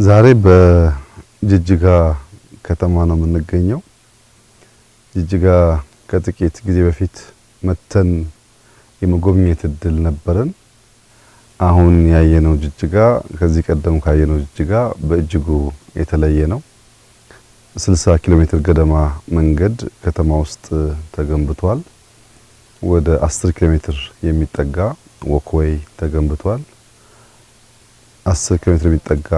ዛሬ በጅጅጋ ከተማ ነው የምንገኘው። ጅጅጋ ከጥቂት ጊዜ በፊት መተን የመጎብኘት እድል ነበረን። አሁን ያየነው ጅጅጋ ከዚህ ቀደም ካየነው ጅጅጋ በእጅጉ የተለየ ነው። 60 ኪሎ ሜትር ገደማ መንገድ ከተማ ውስጥ ተገንብቷል። ወደ 10 ኪሎ ሜትር የሚጠጋ walkway ተገንብቷል። 10 ኪሎ ሜትር የሚጠጋ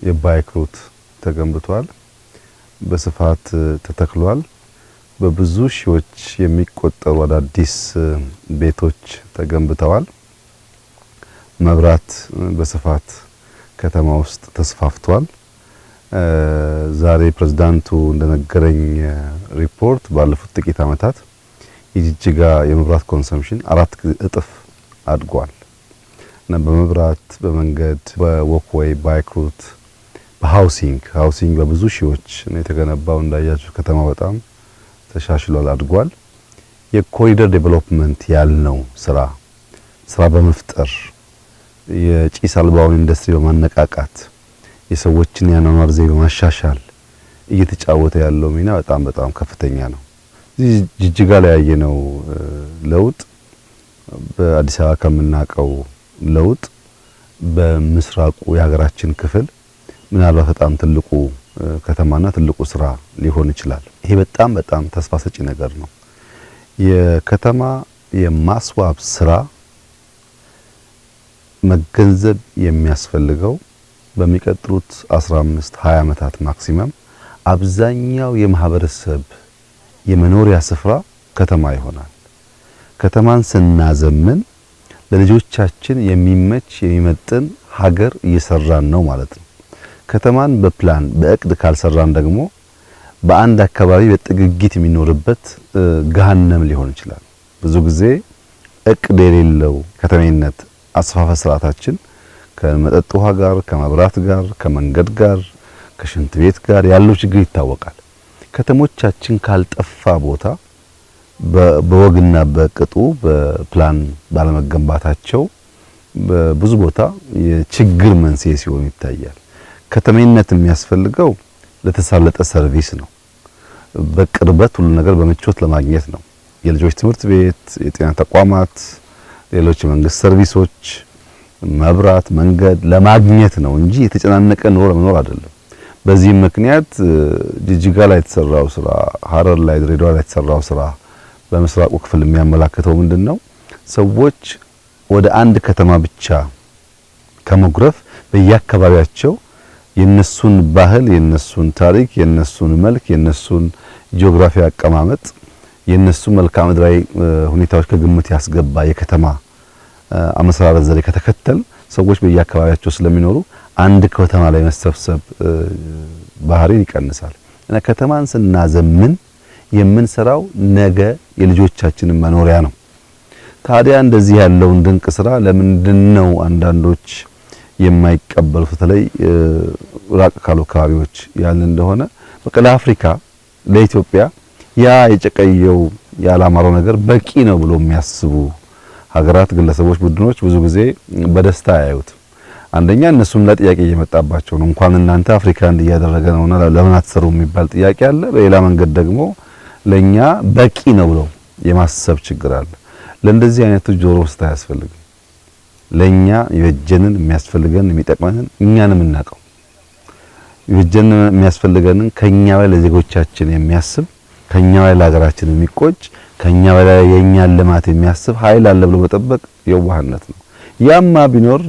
የ bike route ተገንብቷል። በስፋት ተተክሏል። በብዙ ሺዎች የሚቆጠሩ አዳዲስ ቤቶች ተገንብተዋል። መብራት በስፋት ከተማ ውስጥ ተስፋፍቷል። ዛሬ ፕሬዝዳንቱ እንደነገረኝ ሪፖርት ባለፉት ጥቂት ዓመታት የጅጅጋ የመብራት consumption 4 እጥፍ አድጓል እና በመብራት፣ በመንገድ፣ በ walkway፣ bike route፣ በ housing በብዙ ሺዎች ነው የተገነባው። እንዳያችሁ ከተማ በጣም ተሻሽሏል፣ አድጓል። የ corridor development ያልነው ስራ በመፍጠር፣ የጭስ አልባውን ኢንዱስትሪ በማነቃቃት፣ የሰዎችን የአኗኗር ዘይቤ በማሻሻል እየተጫወተ ያለው ሚና በጣም በጣም ከፍተኛ ነው። እዚህ ጅጅጋ ላይ ያየነው ለውጥ በአዲስ አበባ ከምናውቀው ለውጥ በምስራቁ የሀገራችን ክፍል ምናልባት በጣም ትልቁ ከተማና ትልቁ ስራ ሊሆን ይችላል። ይሄ በጣም በጣም ተስፋ ሰጪ ነገር ነው። የከተማ የማስዋብ ስራ መገንዘብ የሚያስፈልገው በሚቀጥሉት 15 20 ዓመታት maximum አብዛኛው የማህበረሰብ የመኖሪያ ስፍራ ከተማ ይሆናል። ከተማን ስናዘምን ለልጆቻችን የሚመች የሚመጥን ሀገር እየሰራን ነው ማለት ነው። ከተማን በፕላን በእቅድ ካልሰራን ደግሞ በአንድ አካባቢ በጥግጊት የሚኖርበት ገሃነም ሊሆን ይችላል። ብዙ ጊዜ እቅድ የሌለው ከተሜነት አሰፋፈር ስርዓታችን ከመጠጥ ውሃ ጋር፣ ከመብራት ጋር፣ ከመንገድ ጋር፣ ከሽንት ቤት ጋር ያለው ችግር ይታወቃል። ከተሞቻችን ካልጠፋ ቦታ በወግና በቅጡ በፕላን ባለመገንባታቸው በብዙ ቦታ የችግር መንስኤ ሲሆኑ ይታያል። ከተሜነት የሚያስፈልገው ለተሳለጠ service ነው። በቅርበት ሁሉ ነገር በምቾት ለማግኘት ነው። የልጆች ትምህርት ቤት፣ የጤና ተቋማት፣ ሌሎች የመንግስት service ኦች፣ መብራት፣ መንገድ ለማግኘት ነው እንጂ የተጨናነቀ ኑሮ ለመኖር አይደለም። በዚህም ምክንያት ጅጅጋ ላይ የተሰራው ስራ፣ ሀረር ላይ፣ ድሬዳዋ ላይ የተሰራው ስራ በምስራቁ ክፍል የሚያመላክተው ምንድነው? ሰዎች ወደ አንድ ከተማ ብቻ ከመጉረፍ በየአካባቢያቸው የነሱን ባህል፣ የነሱን ታሪክ፣ የነሱን መልክ፣ የነሱን ጂኦግራፊ አቀማመጥ፣ የነሱን መልክዓ ምድራዊ ሁኔታዎች ከግምት ያስገባ የከተማ አመሰራረት ዘዴ ከተከተል ሰዎች በየአካባቢያቸው ስለሚኖሩ አንድ ከተማ ላይ መሰብሰብ ባህሪን ይቀንሳል። እና ከተማን ስናዘምን የምንሰራው ነገ የልጆቻችንን መኖሪያ ነው። ታዲያ እንደዚህ ያለውን ድንቅ ስራ ለምንድን ነው አንዳንዶች የማይቀበሉት? በተለይ ራቅ ካሉ አካባቢዎች ያለ እንደሆነ በቃ ለአፍሪካ ለኢትዮጵያ ያ የጨቀየው ያላማረው ነገር በቂ ነው ብሎ የሚያስቡ ሀገራት፣ ግለሰቦች፣ ቡድኖች ብዙ ጊዜ በደስታ አያዩት። አንደኛ እነሱም ላይ ጥያቄ እየመጣባቸው ነው። እንኳን እናንተ አፍሪካ እንዲያደረገ ነውና ለምን አትሰሩ የሚባል ጥያቄ አለ። በሌላ መንገድ ደግሞ ለኛ በቂ ነው ብለው የማሰብ ችግር አለ። ለእንደዚህ አይነቱ ጆሮ ውስጥ አያስፈልግም። ለኛ የበጀንን የሚያስፈልገን የሚጠቅመንን እኛን የምናውቀው የበጀንን የሚያስፈልገንን ከኛ በላይ ለዜጎቻችን የሚያስብ፣ ከኛ በላይ ለሀገራችን የሚቆጭ፣ ከኛ በላይ የኛን ልማት የሚያስብ ኃይል አለ ብሎ መጠበቅ የዋህነት ነው። ያማ ቢኖር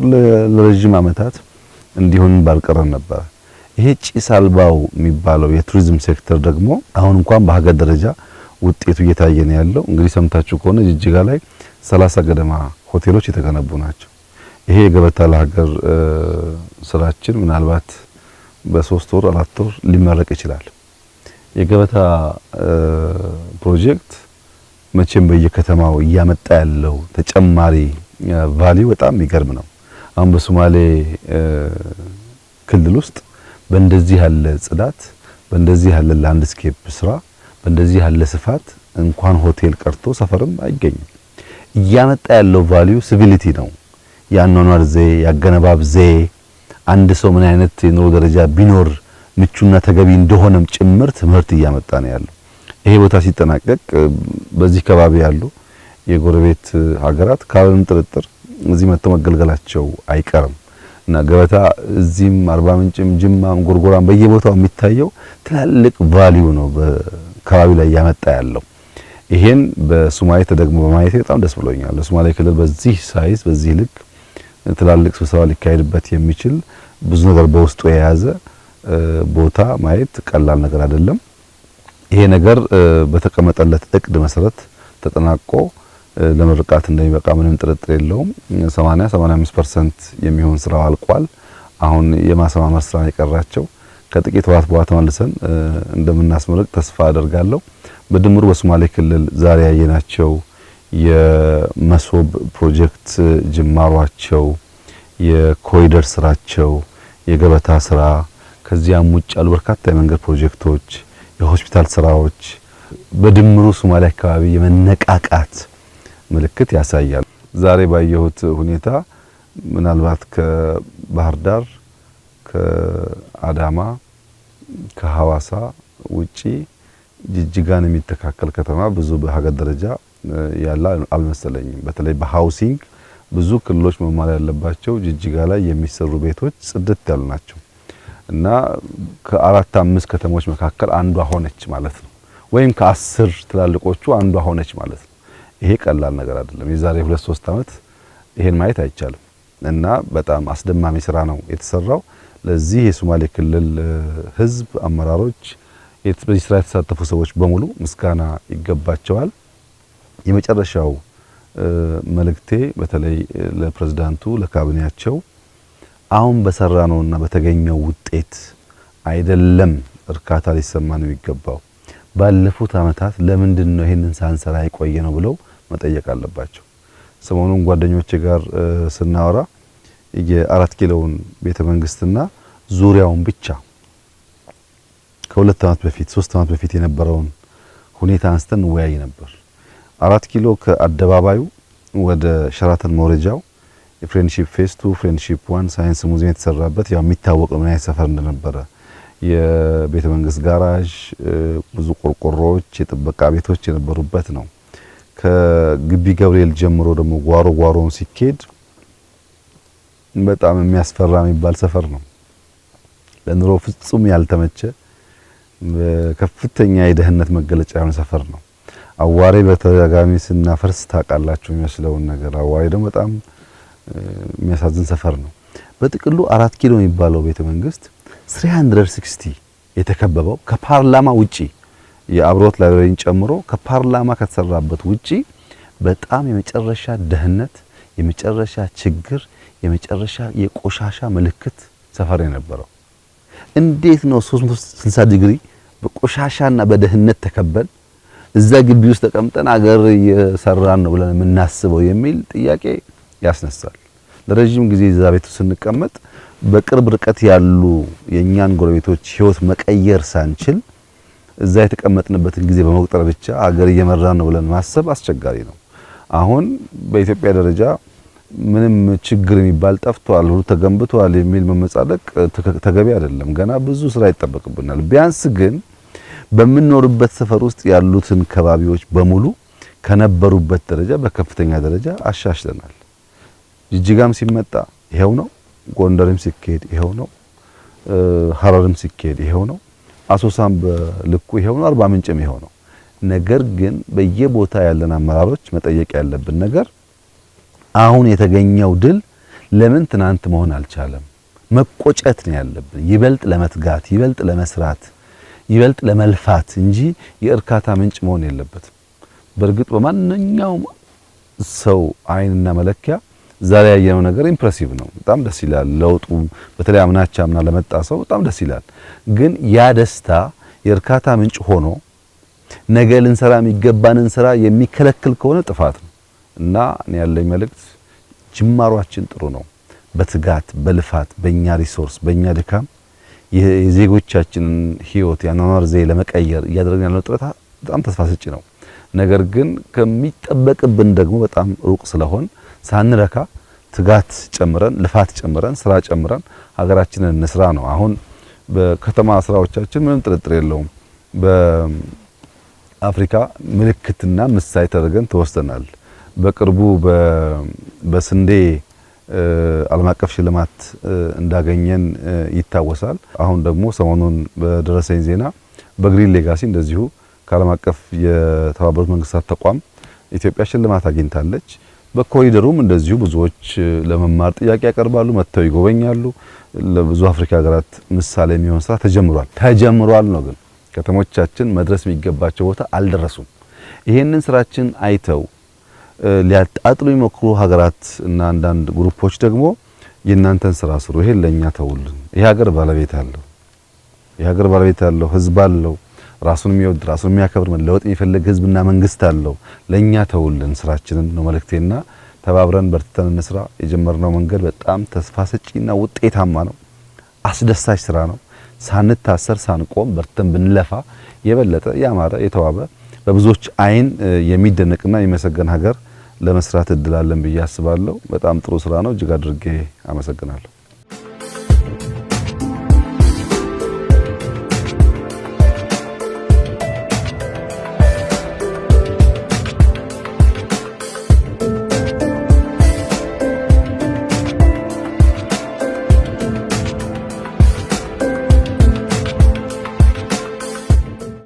ለረጅም ዓመታት እንዲሆን ባልቀረን ነበር። ይሄ ጭስ አልባው የሚባለው የቱሪዝም ሴክተር ደግሞ አሁን እንኳን በሀገር ደረጃ ውጤቱ እየታየ ነው ያለው። እንግዲህ ሰምታችሁ ከሆነ ጅጅጋ ላይ 30 ገደማ ሆቴሎች የተገነቡ ናቸው። ይሄ የገበታ ለሀገር ስራችን ምናልባት በ3 ወር 4 ወር ሊመረቅ ይችላል። የገበታ ፕሮጀክት መቼም በየከተማው እያመጣ ያለው ተጨማሪ value በጣም የሚገርም ነው። አሁን በሶማሌ ክልል ውስጥ በእንደዚህ ያለ ጽዳት፣ በእንደዚህ ያለ landscape ስራ፣ በእንደዚህ ያለ ስፋት እንኳን ሆቴል ቀርቶ ሰፈርም አይገኝም። እያመጣ ያለው value civility ነው። የአኗኗር ዘዬ፣ የአገነባብ ዘዬ፣ አንድ ሰው ምን አይነት የኑሮ ደረጃ ቢኖር ምቹና ተገቢ እንደሆነም ጭምር ትምህርት እያመጣ ነው ያለው። ይሄ ቦታ ሲጠናቀቅ በዚህ ከባቢ ያሉ የጎረቤት ሀገራት ካለምንም ጥርጥር እዚህ መጥተው መገልገላቸው አይቀርም እና ገበታ እዚህም አርባ ምንጭም ጅማም ጎርጎራም በየቦታው የሚታየው ትላልቅ value ነው በከባቢ ላይ እያመጣ ያለው። ይሄን በሶማሌ ተደግሞ በማየቴ በጣም ደስ ብሎኛል። በሶማሌ ክልል በዚህ size በዚህ ልክ ትላልቅ ስብሰባ ሊካሄድበት የሚችል ብዙ ነገር በውስጡ የያዘ ቦታ ማየት ቀላል ነገር አይደለም። ይሄ ነገር በተቀመጠለት እቅድ መሰረት ተጠናቆ ለምርቃት እንደሚበቃ ምንም ጥርጥር የለውም። 80 85% የሚሆን ስራው አልቋል። አሁን የማሰማመር ስራ የቀራቸው ከጥቂት ወራት በኋላ ተመልሰን እንደምናስመርቅ ተስፋ አደርጋለሁ። በድምሩ በሶማሌ ክልል ዛሬ ያየናቸው የመሶብ ፕሮጀክት ጅማሯቸው፣ የኮሪደር ስራቸው፣ የገበታ ስራ ከዚያም ውጭ ያሉ በርካታ የመንገድ ፕሮጀክቶች፣ የሆስፒታል ስራዎች በድምሩ ሶማሌ አካባቢ የመነቃቃት ምልክት ያሳያል። ዛሬ ባየሁት ሁኔታ ምናልባት ከባህር ዳር፣ ከአዳማ፣ ከሐዋሳ ውጪ ጅጅጋን የሚተካከል ከተማ ብዙ በሀገር ደረጃ ያለ አልመሰለኝም። በተለይ በ housing ብዙ ክልሎች መማር ያለባቸው ጅጅጋ ላይ የሚሰሩ ቤቶች ጽድት ያሉ ናቸው እና ከአራት አምስት ከተሞች መካከል አንዷ ሆነች ማለት ነው፣ ወይም ከ10 ትላልቆቹ አንዷ ሆነች ማለት ነው። ይሄ ቀላል ነገር አይደለም። የዛሬ 2-3 ዓመት ይሄን ማየት አይቻልም እና በጣም አስደማሚ ስራ ነው የተሰራው። ለዚህ የሶማሌ ክልል ህዝብ፣ አመራሮች፣ በዚህ ስራ የተሳተፉ ሰዎች በሙሉ ምስጋና ይገባቸዋል። የመጨረሻው መልእክቴ በተለይ ለፕሬዝዳንቱ ለካቢኔያቸው አሁን በሰራነውና በተገኘው ውጤት አይደለም እርካታ ሊሰማን የሚገባው። ባለፉት አመታት ለምንድን ነው ይሄንን ሳንሰራ የቆየ ነው ብለው መጠየቅ አለባቸው። ሰሞኑን ጓደኞቼ ጋር ስናወራ የአራት ኪሎውን ቤተ መንግስትና ዙሪያውን ብቻ ከሁለት አመት በፊት 3 አመት በፊት የነበረውን ሁኔታ አንስተን እንወያይ ነበር። 4 ኪሎ ከአደባባዩ ወደ ሸራተን መውረጃው የ Friendship phase 2 Friendship 1 ሳይንስ ሙዚየም የተሰራበት ያው የሚታወቅ ነው ምን አይነት ሰፈር እንደነበረ። የቤተ መንግስት ጋራዥ፣ ብዙ ቆርቆሮዎች፣ የጥበቃ ቤቶች የነበሩበት ነው። ከግቢ ገብርኤል ጀምሮ ደግሞ ጓሮ ጓሮውን ሲኬድ በጣም የሚያስፈራ የሚባል ሰፈር ነው። ለኑሮ ፍጹም ያልተመቸ ከፍተኛ የደህንነት መገለጫ የሆነ ሰፈር ነው። አዋሬ በተደጋጋሚ ስናፈርስ ታውቃላችሁ የሚመስለውን ነገር። አዋሬ ደግሞ በጣም የሚያሳዝን ሰፈር ነው። በጥቅሉ 4 ኪሎ የሚባለው ቤተ መንግስት 360 የተከበበው ከፓርላማ ውጪ የአብሮት library ን ጨምሮ ከፓርላማ ከተሰራበት ውጪ በጣም የመጨረሻ ደህንነት፣ የመጨረሻ ችግር፣ የመጨረሻ የቆሻሻ ምልክት ሰፈር የነበረው። እንዴት ነው 360 ዲግሪ በቆሻሻና በደህንነት ተከበን እዛ ግቢ ውስጥ ተቀምጠን አገር እየሰራን ነው ብለን የምናስበው የሚል ጥያቄ ያስነሳል። ለረጅም ጊዜ እዛ ቤት ስንቀመጥ በቅርብ ርቀት ያሉ የኛን ጎረቤቶች ህይወት መቀየር ሳንችል እዛ የተቀመጥንበትን ጊዜ በመቁጠር ብቻ አገር እየመራን ነው ብለን ማሰብ አስቸጋሪ ነው። አሁን በኢትዮጵያ ደረጃ ምንም ችግር የሚባል ጠፍቷል፣ ሁሉ ተገንብቷል የሚል መመጻደቅ ተገቢ አይደለም። ገና ብዙ ስራ ይጠበቅብናል። ቢያንስ ግን በምንኖርበት ሰፈር ውስጥ ያሉትን ከባቢዎች በሙሉ ከነበሩበት ደረጃ በከፍተኛ ደረጃ አሻሽለናል። ጅጅጋም ሲመጣ ይሄው ነው፣ ጎንደርም ሲካሄድ ይሄው ነው፣ ሀረርም ሲካሄድ ይሄው ነው፣ አሶሳም በልኩ ይሄው ነው፣ አርባ ምንጭም ይሄው ነው። ነገር ግን በየቦታ ያለን አመራሮች መጠየቅ ያለብን ነገር አሁን የተገኘው ድል ለምን ትናንት መሆን አልቻለም? መቆጨት ነው ያለብን። ይበልጥ ለመትጋት፣ ይበልጥ ለመስራት፣ ይበልጥ ለመልፋት እንጂ የእርካታ ምንጭ መሆን የለበትም። በእርግጥ በማንኛውም ሰው አይንና መለኪያ ዛሬ ያየነው ነገር impressive ነው። በጣም ደስ ይላል። ለውጡ በተለይ አምናቻ አምና ለመጣ ሰው በጣም ደስ ይላል። ግን ያ ደስታ የእርካታ ምንጭ ሆኖ ነገ ልንሰራ የሚገባንን ስራ የሚከለክል ከሆነ ጥፋት ነው። እና እኔ ያለኝ መልእክት ጅማሯችን ጥሩ ነው። በትጋት በልፋት በእኛ resource በእኛ ድካም የዜጎቻችንን ህይወት የአኗኗር ዘዬ ለመቀየር እያደረግን ያለው ጥረት በጣም ተስፋ ሰጪ ነው። ነገር ግን ከሚጠበቅብን ደግሞ በጣም ሩቅ ስለሆን ሳንረካ ትጋት ጨምረን፣ ልፋት ጨምረን፣ ስራ ጨምረን ሀገራችንን እንስራ ነው። አሁን በከተማ ስራዎቻችን ምንም ጥርጥር የለውም በአፍሪካ ምልክትና ምሳሌ ተደርገን ተወስደናል። በቅርቡ በስንዴ ዓለም አቀፍ ሽልማት እንዳገኘን ይታወሳል። አሁን ደግሞ ሰሞኑን በደረሰኝ ዜና በ Green Legacy እንደዚሁ ከዓለም አቀፍ የተባበሩት መንግስታት ተቋም ኢትዮጵያ ሽልማት አግኝታለች። በኮሪደሩም እንደዚሁ ብዙዎች ለመማር ጥያቄ ያቀርባሉ፣ መጥተው ይጎበኛሉ። ለብዙ አፍሪካ ሀገራት ምሳሌ የሚሆን ስራ ተጀምሯል ተጀምሯል ነው። ግን ከተሞቻችን መድረስ የሚገባቸው ቦታ አልደረሱም። ይሄንን ስራችን አይተው ሊያጣጥሉ የሚሞክሩ ሀገራት እና አንዳንድ group ኦች ደግሞ የእናንተን ስራ ስሩ፣ ይሄን ለኛ ተውልን። ይሄ ሀገር ባለቤት አለው፣ ይሄ ሀገር ባለቤት አለው፣ ህዝብ አለው፣ ራሱን የሚወድ፣ ራሱን የሚያከብር፣ መለወጥ የሚፈልግ ህዝብና መንግስት አለው። ለኛ ተውልን ስራችንን ነው መልእክቴና ተባብረን በርትተን እንስራ። የጀመርነው መንገድ በጣም ተስፋ ሰጪና ውጤታማ ነው። አስደሳች ስራ ነው። ሳንታሰር ሳንቆም በርትተን ብንለፋ የበለጠ ያማረ፣ የተዋበ፣ በብዙዎች አይን የሚደነቅና የሚመሰገን ሀገር ለመስራት እድል አለን ብዬ አስባለሁ። በጣም ጥሩ ስራ ነው። እጅግ አድርጌ አመሰግናለሁ።